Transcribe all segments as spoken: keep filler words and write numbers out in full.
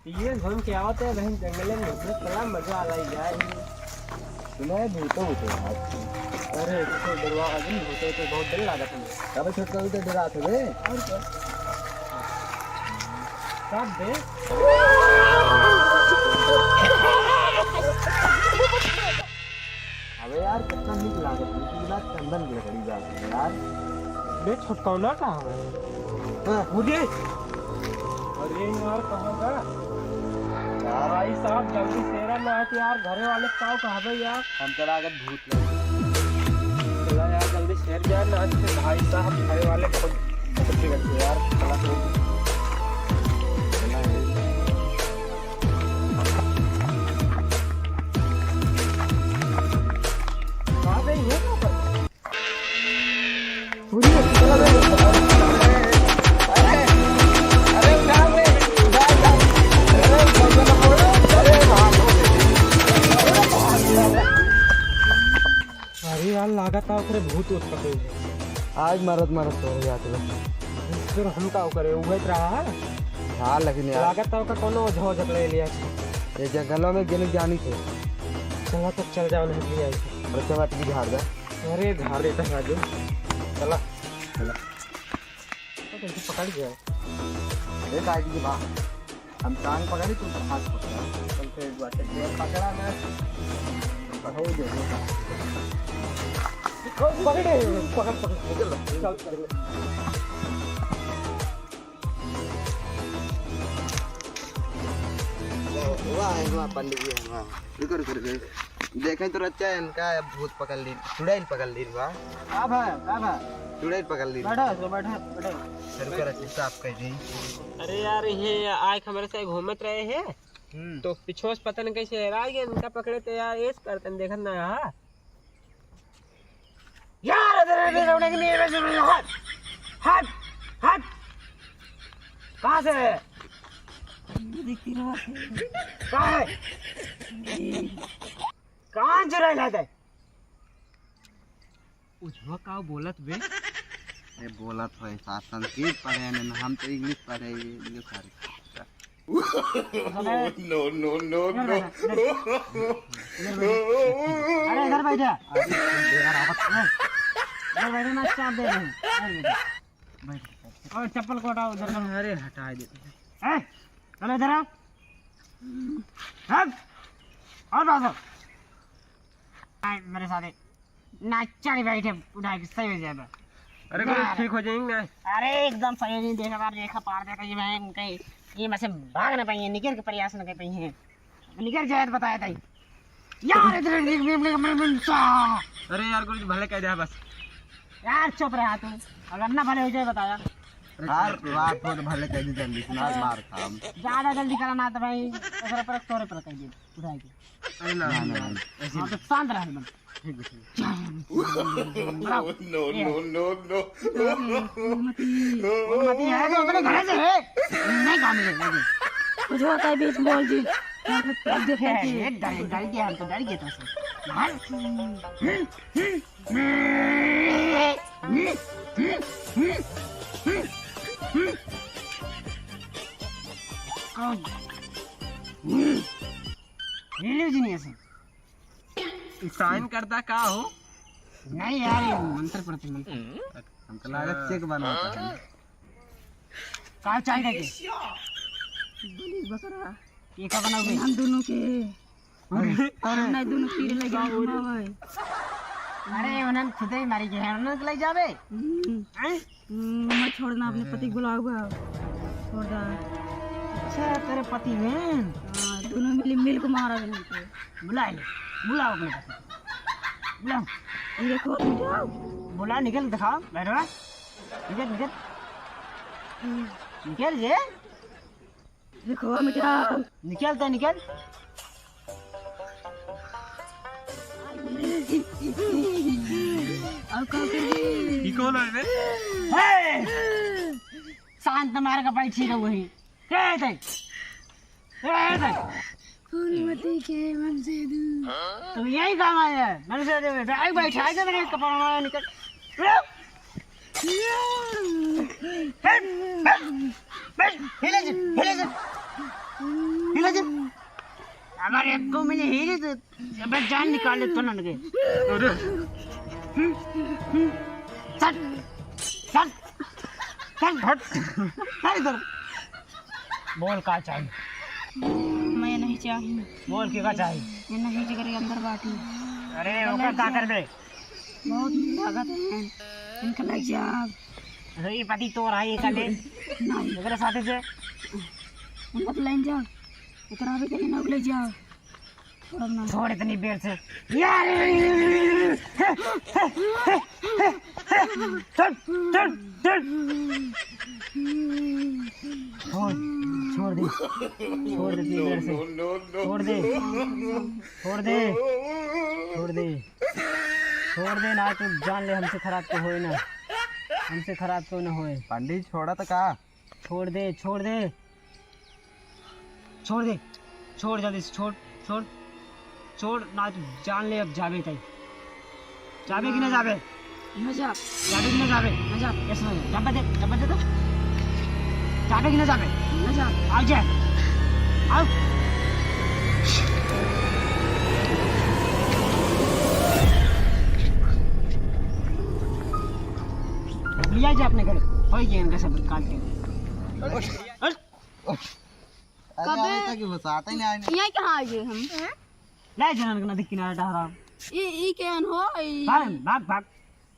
ये घूम के आवत है, बहन, जंगल में घूमने, बड़ा मजा आ रहा है यार। सुना है, भूतो होते हैं आज। अरे, तो डरवा आदमी, भूतो तो बहुत डर लगा था मुझे। अबे, छोटका, तू तो डरा था बे। और क्या? सब बे। अबे यार, कितना नीक लागत है, पूरा चंदन की लकड़ी बा यार। बे, छोटकौना कहाँ है? हाँ। मुझे? अरे यार, कहाँ का? यार। भाई साहब, जल्दी शेरा ना आए तो यार, घरे वाले का कहबे यार। हम चला अगर भूत लगे। चला यार, जल्दी शेर जाए ना, आज से भाई साहब, घरे वाले खुद पकड़ के रखे यार। चला तो। अरे यार, लागत है ओकरे भूत वूत पकड़ ले। आज मरत मरत तो हो जात बा। फिर हम का करे, उहत रहा है। हाँ, लेकिन यार। लागत है ओका कोनो ओझा ओझा पकड़ लिया। ये जंगलों में गिन जानी थे। चला तो चल जाओ, नहीं लिया इसे। और चला, ठीक झाड़ दे। अरे, झाड़ देता है राजू। चला। चला। तो कैसे पकड़ गया? अरे, काट लीजिए बा। हम टांग पकड़ी, तू हाथ पकड़ा। चल, फिर एक बार चल, ये पकड़ा ना। पकड़ दे। ओ, पकड़े, पकड़, पकड़। निकल लो। चल, चल। वाह, वाह, वाह, पंडित जी, वाह। रुको, रुको, रुको। देखें तो रच्चा इनका भूत पकड़ लीन, चुड़ैल पकड़ लीन बा। का भा, का भा? चुड़ैल पकड़ लीन। बैठो, बैठो, बैठो। रुको, रच्चा साफ कर दी। अरे यार, ये आए हमरे से घूमत रहे हैं, हम्म। तो पिछुआ से पता नहीं कैसे हेरा गया, इनका पकड़े तो यार, ऐस करते हैं, देखत ना, हाँ। यार, इधर, इधर, इधर, इधर, इधर, हट, हट, हट। कहाँ से है? कहाँ है? कहाँ चुराई लाता है? उजवा का बोलत बे? ए, बोलत होए, शासन की पढ़े ने, हम तो English पढ़े, ये, ये सारे। No, no, no, no। इधर बैठ, इधर बैठ। अरे, इधर बैठ जा। इधर बैठ ना, चाप दे रहे हैं। इधर बैठ। बैठ। और चप्पल को हटाओ, इधर करो। अरे, हटा दे। ए, चलो इधर आओ। हट। और बाहर। आए, मेरे साथ। ना, चल बैठे, उठा के सही हो जाएगा। अरे, गुरुजी, यार। ठीक हो जाएंगे ना? अरे, एकदम सही हो जाएंगे। देखा बार, रेखा पार देखा, ये मैं इनके, ये में से भाग ना पाइए, निकल के प्रयास ना कर पाइए। निकल जाए तो बताया था। यार, इधर देख, देख, देख, देख, देख, सा। अरे यार, गुरुजी, भले कह दिया बस। यार, चुप रहा तू। अगर ना भले हो जाए, बताया। यार, रात हो तो भले कह दी जल्दी, सुना मार खाम। ज्यादा जल्दी करा ना तो भाई, ओकरे पर, तोरे पर कह दी, उठा के। अरे ना, ना, ना, ना। ऐसे हाँ, तो शांत रह एकदम। ठीक है, ठीक है। No, no, no, no। मती, मती है तो अपने घरे से है। नहीं काम मिलेगा। कुछ होता है बीच बोल जी। ये डर, डर गया, हम तो डर गए थे उससे। हाँ? कौन? Hello, genius। ई sign करता का हो? नहीं यार, ये मंत्र पढ़ते, मंत्र। हमको लागत check बनाता है। का चाहिए के? बकरा। ये का बनाओगे? हम दोनों के। अरे, अरे। नहीं, दोनों तीर लगे, घुमावे। अरे, उन्हन खुदे ही मारी के हैं, उन्हन के ले जावे। हम्म। हैं? हम्म, मत छोड़ना, अपने पति को बुलाओ बा। छोड़ दा। अच्छा, तेरे पति हैं? हाँ, दोनों मिली, मिल को मारा इनको। बुला ले, बुलाओ अपने पति को। बुलाओ। ये देखो, बुलाओ। बुला, निकल, दिखाओ, बैठो। निकल, निकल। निकल ये। देखो, मिटा। निकल तो निकल। अब का करी? ई कौन है बे? हे! शांत मार के बैठी रहो वही। के है ते? के है ते? फूलमती के मनसेधु। तुम यही काम आए हैं? मनसेधु में। आए बैठा, आए तो मेरे कपड़ा निकल। बस, बस, बस, हिले जी, हिले जी। हिला जा। अगर एको मिनट हिले तो अबे जान निकाल ले तो ननके। अरे। चल, चल, चल, हट, चल इधर। बोल का चाहिए? मैं नहीं चाहिए। बोल के का चाहिए? ये नहीं जिगर के अंदर बाटी। अरे, ओकर का करबे? बहुत ताकत है। इनका लग जा। अरे, ये पति तो रहा है, ये का ले? नहीं। एकरे साथे से। उनको तो लेन जाओ। इतना भी कहीं ना ले जाओ। छोड़ ना। छोड़ इतनी देर से। यार! छोड़, छोड़, छोड़। छोड़, छोड़ दे। छोड़ दे इतनी देर से। छोड़ दे। छोड़ दे। छोड़ दे। छोड़ दे ना, तू जान ले, हमसे खराब तो होए ना। हमसे खराब तो ना होए। पंडित, छोड़ा तो का? छोड़ दे, छोड़ दे। छोड़ दे, छोड़ जल्दी से, छोड़, छोड़, छोड़, ना तू जान ले, अब जाबे तई। जाबे कि ना जाबे? ना जा। जाबे कि ना जाबे? ना जा। ऐसा ना जा। डब्बा दे, डब्बा दे दो। जाबे कि ना जाबे? ना जा। आ जा। आओ। अब लिया जा अपने घर। हो गया इनका सब काट के। अरे। अरे। अरे, कबे? अबे तक घुसाते नहीं आए। यहाँ कहाँ आ गए हम? ले जनन के नदी किनारे टहरा। ई, ई केन हो? ई भाग, भाग, भाग।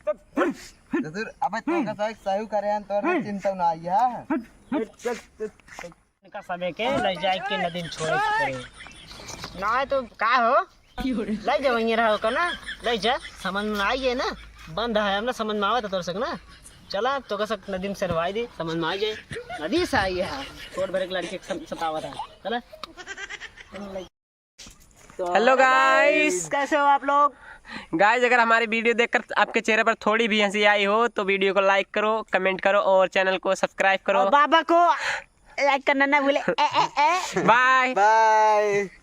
तो फिर, अबे हम्म। तोका साहब सही करे हैं, तोर हम्म। चिंता ना आई है। हट, हट। इनका सबे के ले जाए के नदी में छोड़े के पड़े। ना तो का हो? ले जाओ, यहीं रहो का ना? ले जा, समझ में आई है ना? बंद है, हमरा समझ में आवत है तोर सक ना। चला, तोका सक नदी में सरवाई दे, समझ में आ जाए। नदी से आई है, छोट भरे के लड़के के सम-, सतावत है। चला। तो Hello guys। Guys, कैसे हो आप लोग? Guys, अगर हमारी video देखकर आपके चेहरे पर थोड़ी भी हंसी आई हो तो video को like करो, comment करो और channel को subscribe करो। और बाबा को like करना ना भूले। ए, ए, ए। Bye। Bye।